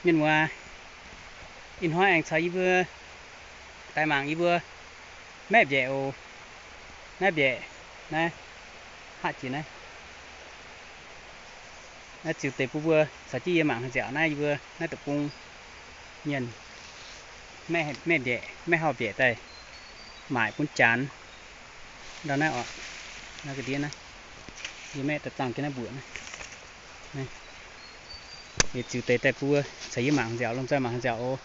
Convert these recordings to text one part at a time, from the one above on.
Mienh muoz, ih hnoi aengx caux yie mbuo daaih mangc yie mbuo maeqv mbiaeqc oc. Naaiv mbiaeqc naaiv, hatv jiex naaiv. Naaiv ziux deix bun mbuo caux jienv yie mangc haaix nziaauc naaiv yie mbuo naaiv deic-bung mienh maeqv mbiaeqc, maeqv hauh mbiaeqc daaih maaic bun janx. Ndau naaiv oc, naaiv ga'ndiev naaiv, yie maeqv daaih zaangh jienv naaiv mbuoqc naaiv. Yietc ziux deix daaih bun mbuo caux yie mangc nziaauc, lomh nzoih mangc nziaauc oc.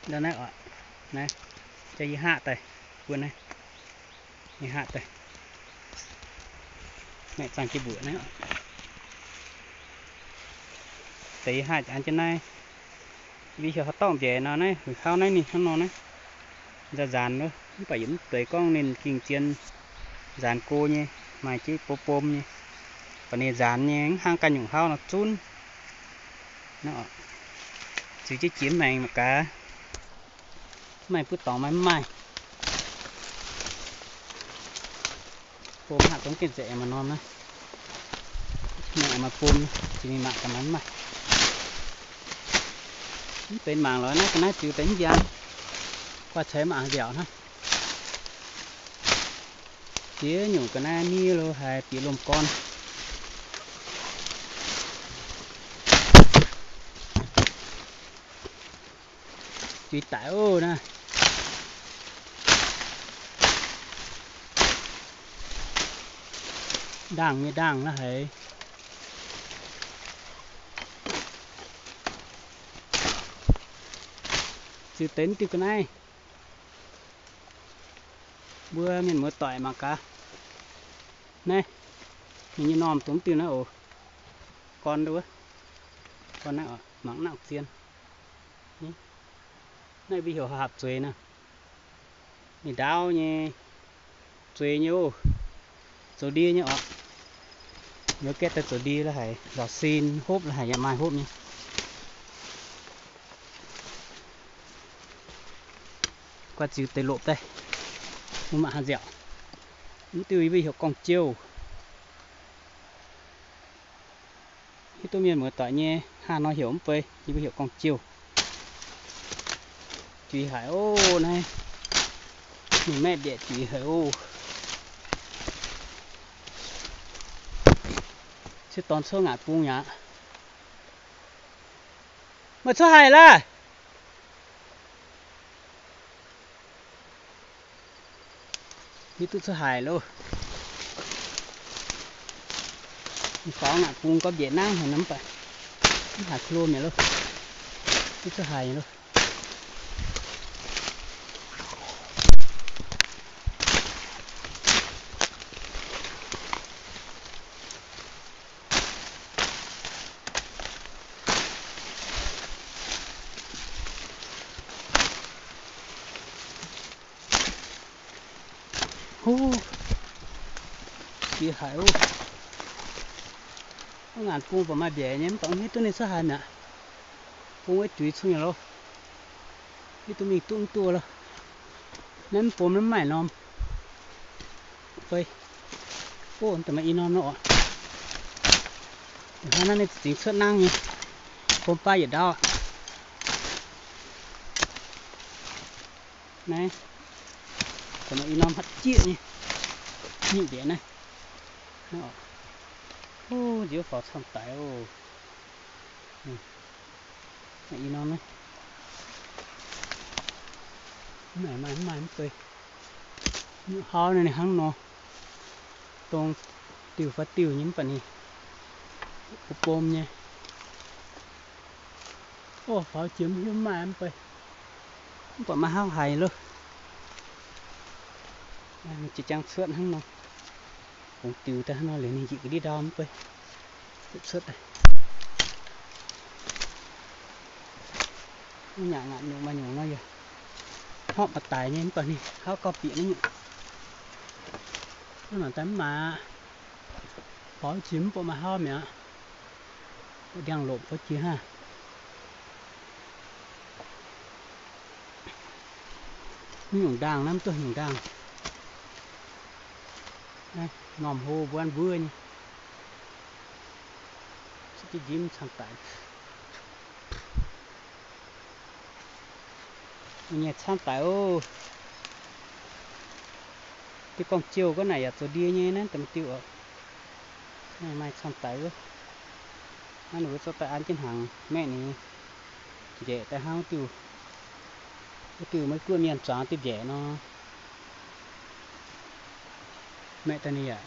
Ndau naaiv oc, naaiv, jaav yie hatv daaih, buo naaiv, yie hatv daaih maeqv zaangh jienv mbuoqc naaiv. Deix yie hatv an jienv naaiv, yie mbuo heuc haaix dauh mbiaeqc nor, naaiv huic hauv naaiv ninh hnangv nor naaiv, nza nzaanx wuov, mv baac yie mv deix gorngv ninh gengh zien nzaanx go nyei, maaih jienv bom bom nyei. Baac ninh nzaanx nyei, mv hnangv ganh nyungc hauv nor zunv. Ziux jienv jiex mv maengx mangc gaax. Mv maaih buov dorngx maiv maaih. Bom haav dongh gengh nzengc aengx maaih norm naaiv. Mienh aengx maaih bom, jiex mingh mangc gaax maaih mv maaih. Mv benx mangc lorz naaiv ga'naaiv ziux deix mv njang. Guaaih ceix mangc nziaauc hnangv. Ziex nyungc ga'naaiv miev lo haiz bieqc lomh gorn. Juiz daic oc naaiv. Ndaangh nyei ndaangh la'haiz. Ziux deix diuh ga'naaiv. Mbuo mienh muoz-doic mangc gaax. Naaiv, ninh nyei normh dongh diuh naaiv oc. Gorn wuov. Gorn naaiv oc, mangc naaiv zien. Naaiv mbuo heuc hapc zueiz naaiv. Ninh ndaauv nyei, zueiz nyei oc. Zoux ndie nyei oc. Mbuo gaeqv daaih zoux ndie la'haic, lorz sin hopv la'haic yaac maaih hopv nyei. Guaax ziux deix lopc daaih, mbuo mangc haaix nziaauc. Mv diuh yie mbuo heuc gorngv-jouh. Hiuv duqv mienh muoz-doic nyei hnangv nor heuc mv bei, yie mbuo heuc gorngv-jouh. Juiz haic oc naaiv. Ninh maeqv mbiaeqc juiz haic oc. Ciev dorn cuotv ngaanc bung aqv. Meih cuotv haaix laaih? Hiuv duqv cuotv haaix loh. Ninh faaux ngaanc bung gorngv mbiaeqc nangv haic nor mv baac mv haaix klo mi'aqv loh. Hiuv duqv cuotv haaix loh. Huv, jiex haic oc. Wuov ngaanc bung baac maaih mbiaeqc nyei mv baac hiuv duqv ninh cuotv haaix mi'aqv. Bung wuov juiz cuotv nyei loh. Hiuv duqv mingh duqv mv duqv loh. Naaiv mv bom naaiv maaih norm. Fei. Oc, da'maaih i norm nor oc. Hnangv naaiv ninh za'gengh cuotv nangv nyei. Bom baav yietc ndaauv. Naaiv, da'maaih i norm hapv jieqv nyei. Mingh mbiaeqc naaiv. Naaiv oc. Oc, nziouv faaux camv daic oc. Naaiv i norm naaiv. Mv maaih, maaih, mv maaih mv bei. Nyutc hauv naaiv ninh hnangv nor. Dongh diuh fai diuh nyei mv baac ninh bom bom nyei. Oc, faaux jiex mv hiuv maaih mv bei. Mv baac maaih hauv haic loh. Ninh jiex jangx cuotv hnangv nor. Bungx diuh daaih hnangv nor liuz ninh njiec ga'ndiev ndau mv bei. Cuotv daaih. Mv nyanc ngaanc nyungc maaih nyungc nor yaac hnopv maaih daic nyei mv baac ninh hauv gauh bieqc naaiv nyungc. Hnangv naaic daaih mv maaih aqv. Faaux jiex mv baac maaih hauv mi'aqv. Ndiangx-lopc faaux jiex hnangv. Mv nyungc ndaangh naaiv mv duqv nyungc ndaangh. Normh hlo mbuo mbuov nyei. Njimv camv daic. Nyei camv daic oc. Diuh gorngv-jiouh gorngv naaic yaac zoux ndie nyei naaiv deix diuh oc. Maaih camv daic wuov. Naaiv ninh mbuo zorqv daaih an jienv hnaangx maeqv ninh njaeqc daaih hnangv wuov diuh, wuov diuh maiv guoqv mienh zuangx diuh mbiaeqc nor. Maeqv daaih ninh yaac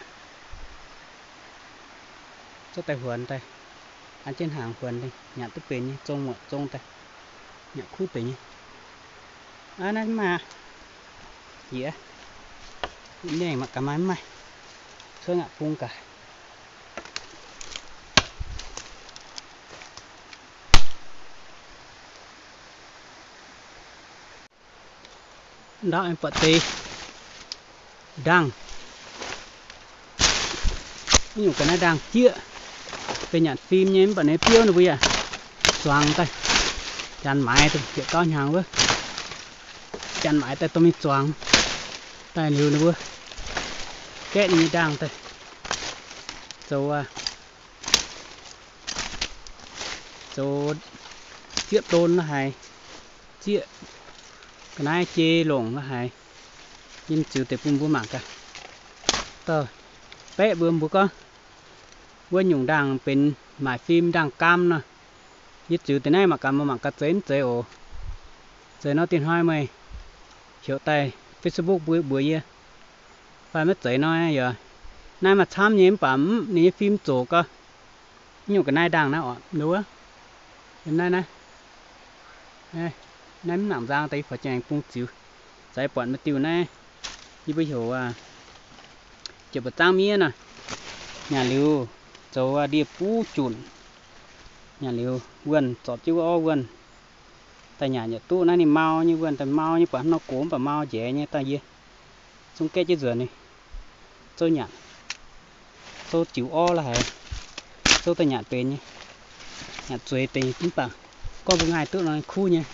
zorqv daaih huonx daaih, an jienv hnaangx huonx daaih nyanc duqv benx nyei, zong muoqc zong daaih nyanc kuv deix nyei. Aav, naaiv maaih njiec, mengh mangc gaax maaih mv maaih, cuotv ngapc bung gaax. Ndau aengx buatc deix ndaangh. Wuov nyungc ga'naaiv ndaangh jieqv, benx nyanc fim nyei, mv baac ninh biouv ninh mbuo yaac zuangx daaih, janx maaiz daaih yietc gauv hnyangx wuov, janx maaiz daaih dorh mingh zuangx daaih liuz ninh mbuo gaeqv ninh nyei ndaangh daaih zoux, zoux zieqv don la'haaix, zieqv ga'naaiv jei longc la'haaix, yie ziux deix bun mbuo mangc gaax. Dorh baeqv mbuo, mbuo gorngv wuov nyungc ndaangh benx maaic fim ndaangh gaam nor. Yie ziux deix naaiv mangc gaax, mbuo mangc gaax zeiz mv zeiz oc. Zeiz nor diex hnoi meih heuc daaih Facebook mbuo mbuox yie fai maiv zeiz nor yaac. Naaiv maaih camv nyei mv baac mv, ninh nyei fim zoqc gau. Nyungc ga'naaiv ndaangh naaiv oc, nduov, yiem naaiv naaiv. Naaiv mv nangc nzang daaih, yie fai jangx bung ziux. Zaaix buatc maaih diuh naaiv, yie mbuo heuc ziepc buoz zaangv miev nor. Nyanc liuz zoux ndie-buv junc. Nyanc liuz wuonh zorpc jienv wuov orv wuonh daaih nyanc yaac duqv. Naaiv ninh mau nyei, wuonh daaih mau nyei, buatc hnangv nor gox mv baac mau njaeix nyei. Daaih yie zungv gaeqv jienv nzuonx ni, zouv nyanc, zouv jiux orv la'haaix, zouv daaih nyanc benx nyei, nyanc zueiz benx nyei. Mv baac gorngv mbuo ngaih duqv nor kuv nyei.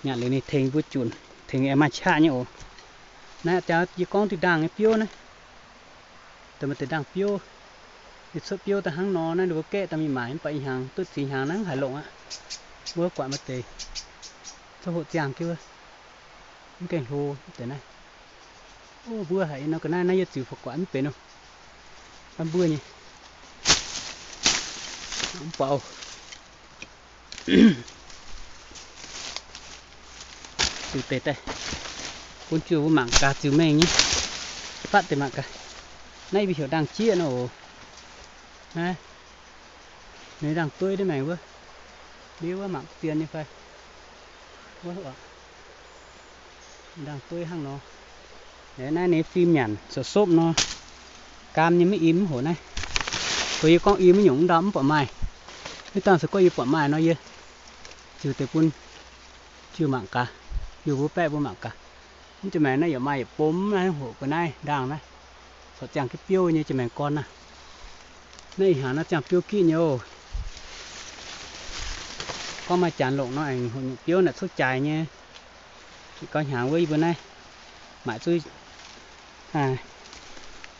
Nyanc liuz ninh tengx mbuo junc, tengx aengx maaih qaqv nyei oc. Naaiv jaax yie gorngv diuh ndaangh nyei biouv naaiv. Deix maaih deix ndaangh biouv, ninh cuotv biouv daaih hnangv nor. Naaiv ninh mbuo gaeqv daaih mingh maaic mv baac ih hnyangx duqv ziex hnyangx naaiv mv haih longc aqv. Mbuo guatc maaih deix zouv hoqc ziangh jienv wuov, mv gaengh hlo deix naaiv. Mbuo haiz nor ga'naaiv naaiv yie ziux fai guatc mv benx nor, mbuo nyei mv baac ziux deix daaih bun juoh mbuo mangc gaax ziux mengh nyei, fatv deix mangc gaax. Naaiv yie mbuo heuc ndaangh jieqv nor oc. Naaiv ninh ndaangh dueiv deix maengx wuov, liuz wuov mangc zien nyei fai, wuov ndaangh dueiv hnangv nor. Naaiv ninh fim nyanc sopv-sopv nor, gaam nyei maiv im mv hoc naaiv. Dongh yie gorngv im mv nyungc mv ndau mv buatc maaih. Mv dangh se gorngv yie buatc maaih nor yie ziux deix bun juoh mangc gaax, yie mbuo baeqv mbuo mangc gaax. Mv jiex maengx naaiv yaac maaih yietc bom naaiv hoc ga'naaiv ndaangh naaiv, corc ziangh gitv biouv nyei jiex maengx gorn naaiv. Naaiv ih hnyangx naaiv ziangh biouv gitv nyei oc. Gorngv maaih janx longc nor aengx hoc nyungc biouv naaic cuotv jaaix nyei. Gau hnyangx wuov yie mbuo naaiv maaic zuqc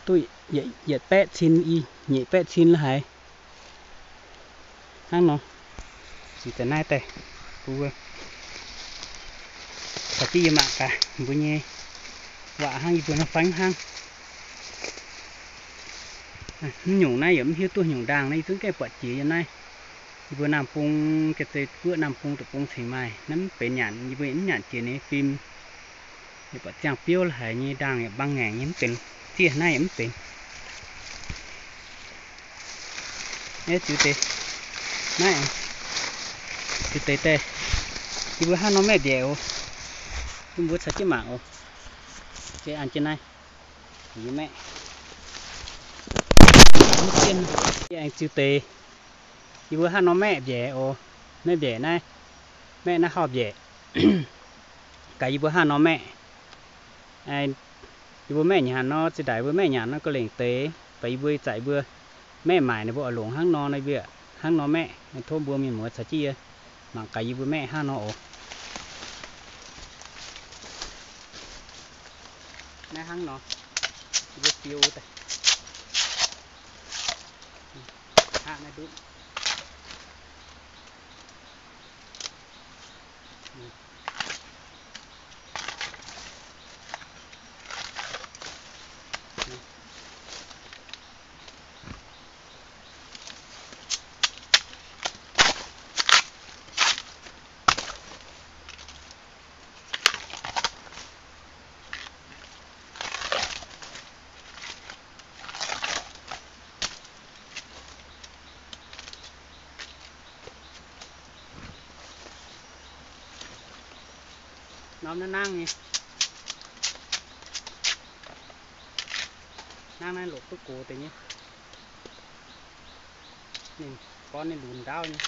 duqv yietc baeqv cin, i nyeic baeqv cin la'haaix hnangv nor. Ziux deix naaiv daaih, mbuo caux jienv yie mangc gaax mbuo nyei waac hnangv yie mbuo nor fai mv hnangv. Mv nyungc naaiv yaac mv hiuv duqv nyungc ndaangh naaiv, yie zungv gaengh buatc jiex yiem naaiv. Yie mbuo naamh bung, ga'zei guoqv naamh bung deic-bung cingx maaih, naaiv mv benx nyanc, yie mbuo mv nyanc jiex ninh fim. Yaac buatc ziangh biouv la'haic nyei, ndaangh yaac mbang ngaengc nyei, mv benx zieqv naaiv yaac mv benx. Naaiv ziux deix, naaiv ziux deix daaih, yie mbuo hnangv nor maeqv mbiaeqc oc. Bun mbuo caux jienv mangc oc. An jienv naaiv, yie maeqv, yie aengx ziux deix. Yie mbuo hnangv nor maeqv mbiaeqc oc. Maeqv mbiaeqc naaiv, maeqv naaiv hauh mbiaeqc. Gaax yie mbuo hnangv nor maeqv. Yie mbuo maeqv nyanc nor, zinh ndaangc yie mbuo maeqv nyanc nor ga'lengc deix, baac yie mbuo ih zanc yie mbuo maeqv maaic ninh mbuo oix longc hnangv nor, naaiv mbiaeqc hnangv nor maeqv. Tov mbuo mienh muoz caux jienv yie mangc gaax yie mbuo maeqv hnangv nor oc. Naaiv hnangv nor, yie mbuo fiou daaih. Aqv, naaiv ndutv. Norm naaiv nangv nyei. Nangv naaiv longc duqv gox deix nyei. Ninh gorn ninh lunx ndaauv nyei.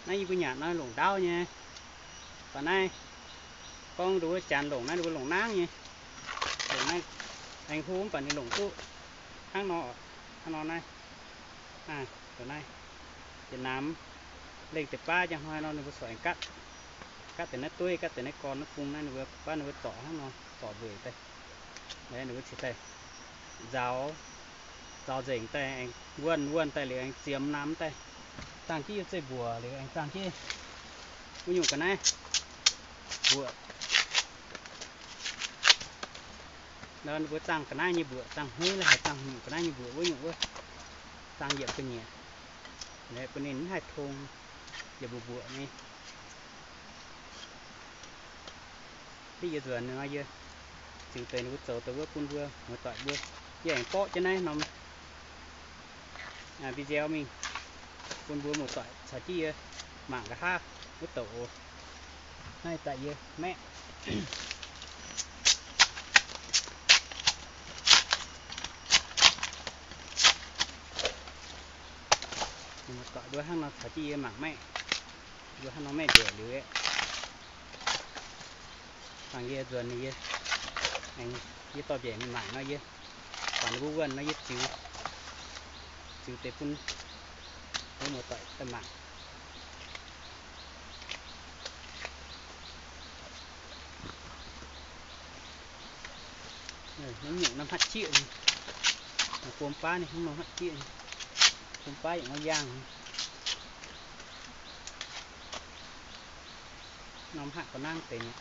Naaiv yie mbuo nyanc nor longc ndaauv nyei. Baac naaiv gorngv nduov wuov janx longc naaiv, nduov longc nangv nyei. Longc naaiv aengx hlo mv baac ninh longc duqv hnangv nor, hnangv nor naaiv. Aa, naaiv, Việt Nam lengh deix baav njang hnoi nor ninh mbuo corc aengx gatv, gatv deix naaiv dueiv, gatv deix naaiv gorn naaiv bung naaiv, ninh mbuo baav ninh mbuo zorc hnangv nor, zorc nzueic daaih. Ninh mbuo cingx daaih nzaaux, nzaaux nzengc daaih aengx wuonh, wuonh daaih liuz aengx ziemx namx daaih, dangh jienv yie zeiv mbuoqc liuz aengx dangh jienv wuov nyungc ga'naaiv mbuoqc. Nor ninh mbuo dangh ga'naaiv nyei mbuoqc, dangh hmeiv la'haic, dangh nyungc ga'naaiv nyei mbuoqc wuov nyungc wuov, dangh yietc ga'nyiec, bun ninh mv haih tong, yietc mbuoqc mbuoqc nyei. Yie nzuonx nor yie ziux deix ninh mbuo zoux deix wuov bun mbuo muoz-doic mbuo. Yie aengx borqv jienv naaiv norm video mingh bun mbuo muoz-doic caux jienv yie mangc nqa'haav wuov douc oc. Naaiv daaih yie maeqv. Muoz-doic mbuo hnangv nor caux jienv yie mangc maeqv. Mbuo hnangv nor maeqv nzengc liuz aeqv, dangh yie nzuonx yie aengx, yie dorh nzengc mingh mangc nor yie, baac ninh mbuo wuonh nor yie ziux, ziux deix bun mbuo muoz-doic daaih mangc. Hnangv nyungc norm hatv jieqv nyei, bom baav nyei hnangv norm hatv jieqv nyei, bom baav yaac norm yaangh nyei. Norm hatv ga'nangv deix nyei.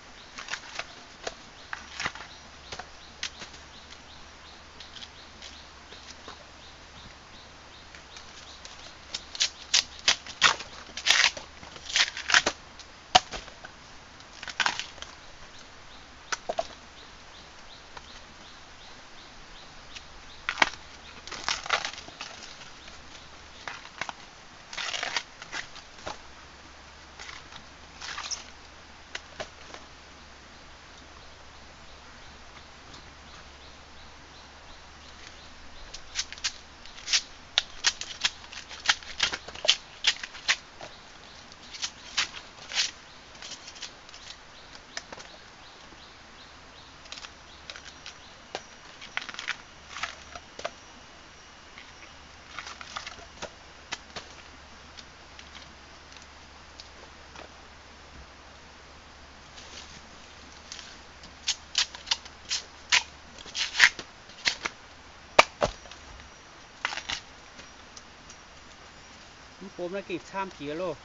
Mv bom naaiv gengh camv jiex loh.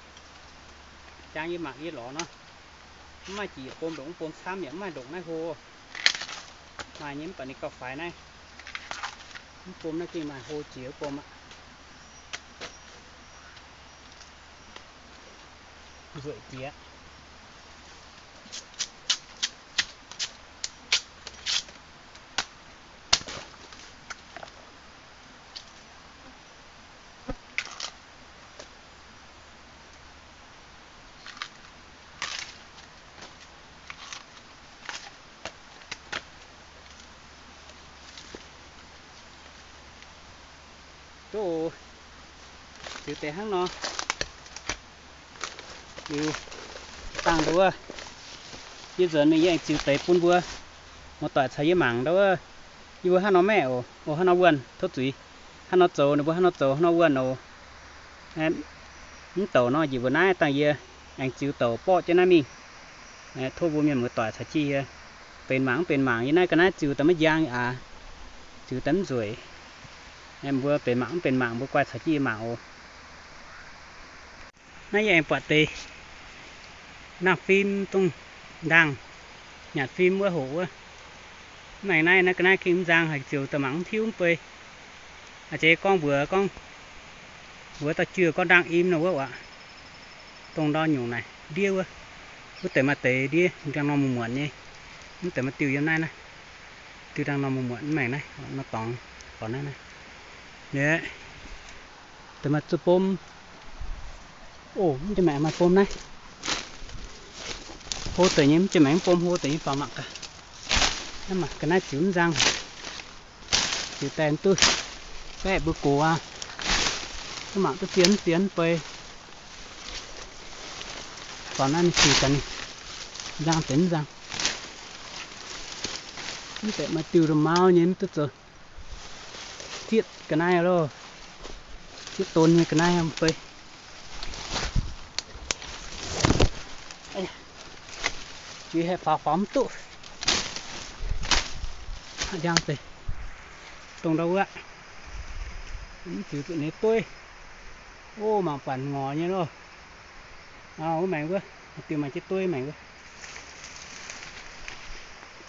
Jangx yie mangc yie lorz nor, mv maaih jiex bom ndongc mv bom camv yaac mv maaih ndongc naaiv hlo. Maaih nyei mv baac ninh gauh faix naaiv. Mv bom naaiv gengh maaih hlo jiex mv bom aqv. Nzueic jiex. Duqv oc. Ziux deix hnangv nor. Liuz dangh nduov, yie nzuonx ninh yie aengx ziux deix bun mbuo muoz-doic caux yie mangc nduov. Yie mbuo hnangv nor maeqv oc. Oc, hnangv nor wuonh tov zuiz. Hnangv nor zoux, ninh mbuo hnangv nor zoux, hnangv nor wuonh oc. Mv douc nor njiec mbuo naaiv dangh yie aengx ziux douc borqv jienv naaiv mingh. Tov mbuo mienh muoz-doic caux jienv yie benx mangc mv benx mangc. Yie naaiv ga'naaiv ziux daaih maiv njang aqv, ziux daaih mv nzueic. Mbuo benx mangc mv benx mangc, mbuo guai caux jienv yie mangc oc. Naaiv yie aengx buatc deix ndaangh fim dongh ndaangh nyanc fim wuov hoc wuov. Mv maengc naaiv, naaiv ga'naaiv gengh mv nzang haic, ziux daaih mangc mv hiuv mv bei. A'jeix gorngv mbuox gorngv, mbuox dauh juoh gorngv ndaangh im nor wuov aqv. Dongh ndau nyungc naaic ndiev wuov, wuov deix maaih deix ndiev ndaangh norm muonc muonc nyei. Mv deix maaih diuh yiem naaiv naaiv, diuh ndaangh norm muonc muonc mv maengc naaiv nor dorngx, dorngx naaiv naaiv. Deix maaih zuqc bom. Oc, mv jiex maengc maaih bom naaiv. Hlo deix nyei, mv jiex maengc mv bom hlo deix nyei faaux mangc gaax. Naaiv maaih ga'naaiv ziux mv nzang. Ziux daaih duqv baeqv mbuo gox aqv. Duqv mangc duqv zien zien bei. Faaux naaiv ninh ziux daaih ninh nzang deix mv nzang. Mv deix maaih diuh nda'maauh nyei mv duqv zoux. Zieqv ga'naaiv loh. Zieqv don nyei ga'naaiv mv bei. Juiz haih faaux faaux mv duqv. Njang deix. Dongh ndau wuov. Mv ziux zuqc ninh dueiv. Ov, mangc buatc ngorc nyei loh. Wuov maengx wuov, diuh maaih jienv dueiv maengx wuov.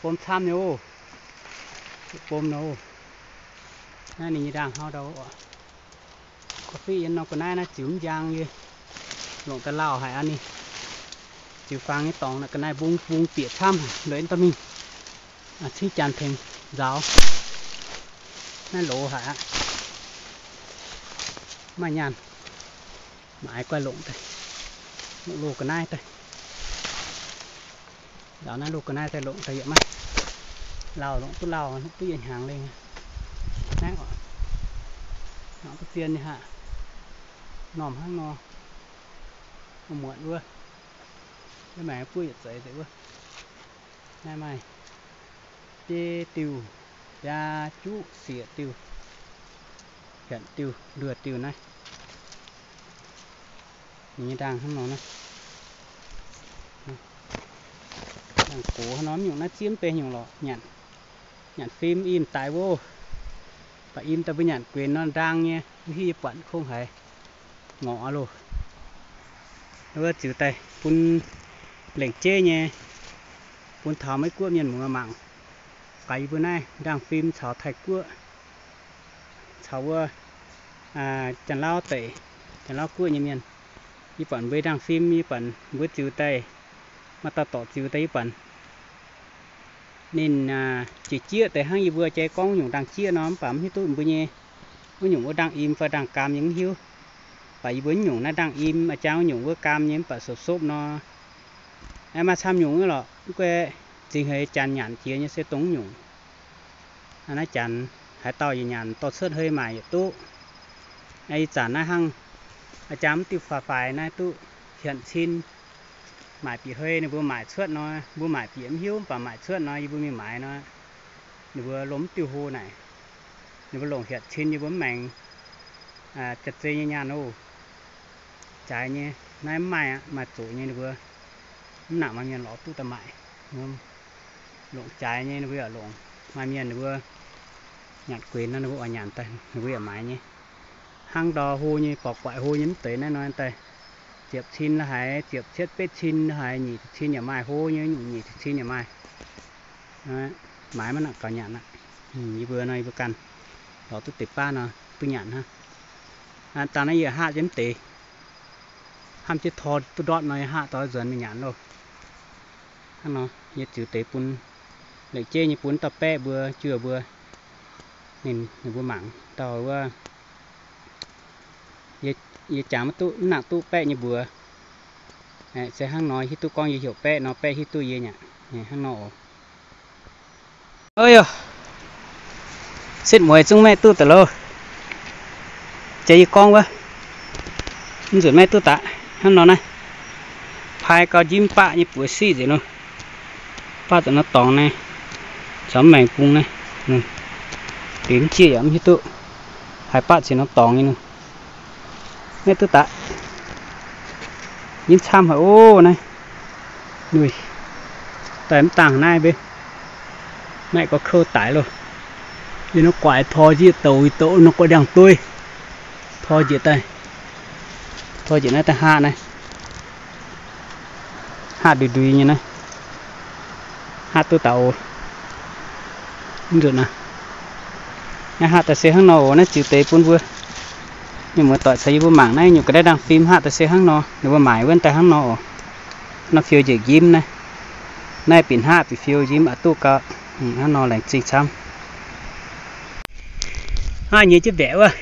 Bom camv nyei oc. Bom nor oc. Naaiv ninh nyei ndaangh hnangv ndau oc. Korv-fiqv yiem norm ga'naaiv naaiv ziux mv njang yie. Longc daaih lauh haic aqv ninh. Ziux faang nyei dorngx naaiv ga'naaiv mbung mbung bieqc camv haic, lorqc, yiem dorh mingh cingv janx tengx nzaaux. Naaiv loz haic aqv. Maaih nyaanh. Maaiz guaih longc daaih, longc loz ga'naaiv daaih. Nzaaux naaiv loz ga'naaiv daaih longc daaih yaac maiv lauh, longc duqv lauh, longc duqv yietc hnyangx lengh. Naaiv oc, nangc duqv zien nyei haic. Normh hnangv nor, muonc wuov, mv maengx buov yietc zeiz deix wuov. Naaiv maaih biei diuh, biaa juqv sieqv diuh, hietc diuh, nduoh diuh naaiv. Ninh nyei ndaangh hnangv nor naaiv. Ndaangh gox hnangv nor, mv nyungc naaiv zieqv mv bei nyungc lorqc, nyanc, nyanc fim im daaix wuov. Baac im daaih mbuo nyanc guenx nor ndaang nyei, mv hiuv yie buatc kongh haiz ngorc aqv loh. Wuov ziux daaih bun lengc jeiv nyei, bun taux Meiv Guoqv mienh muoz mangc. Gaax yie mbuo naaiv ndaangh fim caux Taiv Guoqv caux wuov Janx-Lauv deic, Janx-Lauv Guoqv nyei mienh, yie buatc mbuo ndaangh fim, yie buatc mbuo ziux daaih, maaih dauh dorc ziux daaih yie buatc ninh jiex jieqv deix hnangv yie mbuo jai gorngv nyungc ndaangh jieqv nor, mv baac mv hiuv duqv mbuo nyei wuov nyungc wuov ndaangh im fai ndaangh gaam nyei mv hiuv. Baac yie mbuo wuov nyungc naaiv ndaangh im, a'jang wuov nyungc wuov gaam nyei mv baac sopv-sopv nor. Maaih camv nyungc wuov lorqc, mv guei zingh heix janx nyanc jiex nyei se dongh wuov nyungc. Naaiv janx haaix dauh yaac nyanc dorh cuotv hei maaic yietc duqv. Ih zanc naaiv hnangv, a'jang mv diuh faix-faix naaiv duqv hietc cin. Maaic bieqc hei ninh mbuo maaic cuotv nor, mbuo maaic bieqc mv hiuv, mv baac maaic cuotv nor yie mbuo mingh maaiz nor, ninh mbuo lomh mv diuh hlo naaic, ninh mbuo longc hietc cin yie mbuo mv maengx. Jaax-zei nyei nyaanh oc. Jaaix nyei, naaiv mv maaih aqv, maaih zoqc nyei ninh mbuo mv nangc maaih mienh lorz duqv daaih maaic. Longc jaaix nyei ninh mbuo yaac longc. Maaih mienh ninh mbuo nyanc guenx nor ninh mbuo oix nyanc daaih ninh mbuo yaac maaiz nyei. Hnangv ndau hlo nyei, borqc guaaic hlo nyei mv deix naaiv nor daaih ziepc cin la'haiz, ziepc cietv betv cin la'haiz, nyic ziepc cin yaac maaih hlo nyei, nyungc nyic ziepc cin yaac maaih. Maaiz maiv nangc gaux nyanc aqv. Yie mbuo nor yie mbuo ganh lorz duqv deix baav nor duqv nyanc hnangv. Dangh naaiv yie haav jienv mv deix, hnamv jienv tor duqv ndortv nor yie haav dorh nzuonx mingh nyanc loh. Hnangv nor yie ziux deix bun, lengc jeiv nyei bun dauh baeqv mbuo, juoh mbuo, ninh, ninh mbuo mangc dauh wuov. Yie jangx maiv duqv, mv nangc duqv baeqv nyei mbuox. Se hnangv nor hiuv duqv gorngv yie heuc baeqv nor, baeqv hiuv duqv yie nyei aqv. Hnangv nor oc. Ov, setv mueiz zungv maeqv duqv daaih loh. Jiex yie gorngv wuov, mv nzunc maeqv duqv daaih hnangv nor naaiv. Paaiv gau njimv baqv nyei buoz siqv nzengc loh. Baqv zuqc nor dorngx naaiv, caux mv maengx bung naaiv, deix mv jieqv yaac mv hiuv duqv. Haiz baqv zuqc nor dorngx nyei nor, maeqv duqv daaih. Nyinv camv haic oc naaiv. Nuih daaih mv dangh naaiv mbe. Naaiv gorx kouv daic loh. Yie nor guaix tor njiec douc, douc nor guaix ndiangx-dueiv. Tor njiec daaih, tor njiec naaiv daaih haav naaiv. Haav ndui ndui nyei naaiv. Haav duqv daux oc. Mv nzunc naaiv, naaiv haav daaih se hnangv nor oc. Naaiv ziux deix bun mbuo mienh muoz-doic caux yie mbuo mangc naaiv nyungc ga'naaiv ndangh fim haav daaih se hnangv nor. Ninh mbuo maaic wuov daaih hnangv nor oc. Nor fiou njiec njimv naaiv. Naaiv bieqc haav bieqc fiou njimv aqc duqv gauh hnangv nor laengz zingh camv. Hnangv nyei jienv mbaeqc wuov,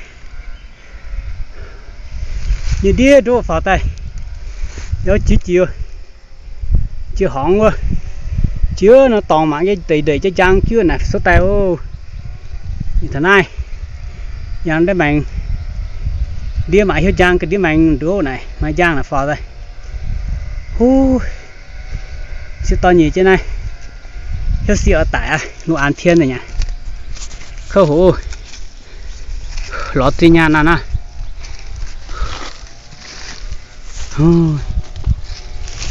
nyei ndiev ndoqv faaux daaih, yaac jiex jiex, jiex horngz wuov, jiex nor dorngx mangc nyei ndeic ndeic jaav njang juov naaic cuotv daaih oc. Taux naaiv, yangh ndiev maengx, ndiev maiv hiuv njang ga'ndiev maengx ndoqv naaic, maaih njang naaic faaux daaih. Huv, sieqv dorn nyeic jienv naaiv, hiuv sie oix daic aqv, lu aanx tien nyei aqv. Kouv hoc, lorz zinh nyaanh naaiv naaiv.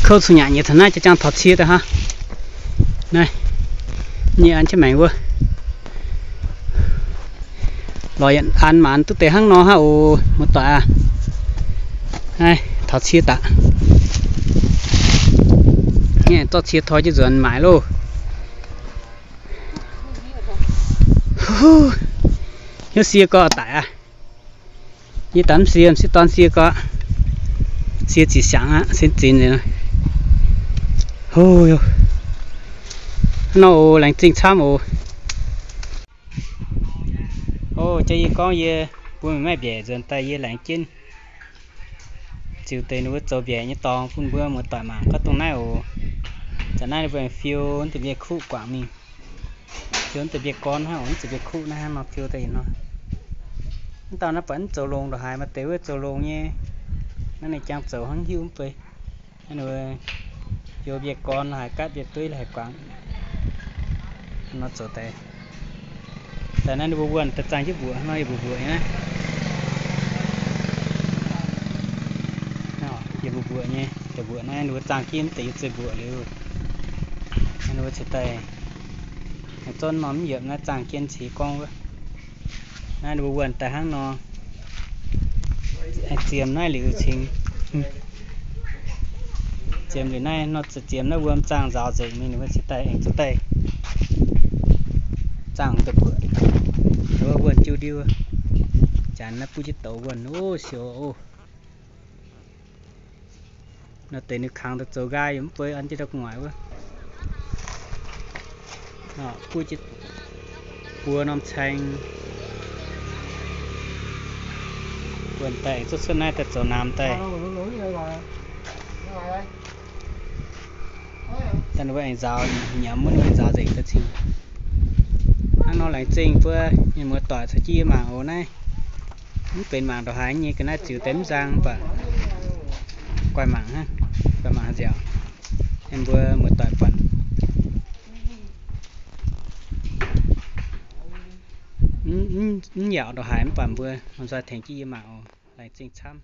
Kouv cun-nyanc nyei taux naaiv jaa-jang taux cie daaih hnangv. Naaiv, nyei an jienv maengx wuov. Lorz yietc an maanc duqv deix hnangv nor hnangv oc, muoz-doic aac. Naaiv taux cie daaih. Zorqv cie toi jienv nzuonx maaic loh. Hnyouv sie gorx daic aqv. Yie daaih mv sie, m'sieqv dorn sie gorx. Sie ziqc siangx aqv, se zinx nzengc. Hov, hnangv nor oc, laengz zingh camv oc. Oc, jaax yie gorngv yie bun meih maiv mbiaeqc nzuonx daaih yie laengz jienv ziux deix ninh mbuo zoux mbiaeqc nyei dorngx bun mbuo muoz-doic mangc gorngv dongh naaiv oc. Zanc naaiv ninh mbuo aengx fiou naaiv deix mbiaeqc kuqv guangc mingh. Fiou naaiv deix mbiaeqc gorn hnangv oc, naaiv deix mbiaeqc kuqv naaiv hnangv nor fiou daaih yietc nor. Mv dauh naaiv buatc mv zoux longx ndongc haaix, maaih deix wuov zoux longx nyei. Naaiv ninh jangx zoux hnangv hiuv mv bei. Naaiv ninh mbuo fiou mbiaeqc gorn la'haaix, gaatv mbiaeqc dueiv la'haaix guangc. Nor zoux deix. Daaih naaiv ninh mbuo wuonh daaih zaangh jienv mbuoqc nor, yietc mbuoqc mbuoqc nyei naaiv. Yietc mbuoqc mbuoqc nyei, deix mbuoqc naaiv ninh mbuo zaangh jienv deix yietc zei mbuoqc liuz, ninh mbuo cingx daaih aengx zorqv norm mv yiepc naaiv zaangh jienv ceix gorngv wuov. Naaiv ninh mbuo wuonh daaih hnangv nor, ziemx naaiv liuz cingx, ziemx liuz naaiv nor, ziemx naaiv wuom zaangh nzaaux nzengc mingh, ninh mbuo cingx daaih aengx zuqc daaih zaangh deix mbuoqc. Wuov wuonh jiu ndiu, janx naaiv buv jienv douz wuonh oc, siou oc. Nor deix ninh kangx daaih zoux nqaai yaac mv bei, an jienv ndau gu'nguaaic wuov. Buov jienv buo norm caeng. Wuonh daaih aengx zuqv cuotv naaiv daaih zoux namx daaih. Daaih ninh mbuo aengx nzaaux, nyiemz wuov ninh mbuo nzaaux nzengc daaih cingx. Hnangv nor laengz zingh mbuo mienh muoz-doic caux jienv yie mangc oc. Naaiv mv benx mangc ndongc haaix nyei, ga'naaiv ziux deix mv nzang mv baac guaih mangc hnangv, guaix mangc haaix nziaauc, mbuo muoz-doic buatc mv yaauc ndongc haaix mv baac mbuo lomh nzoih tengx jienv yie mangc oc. Laengz zingh camv.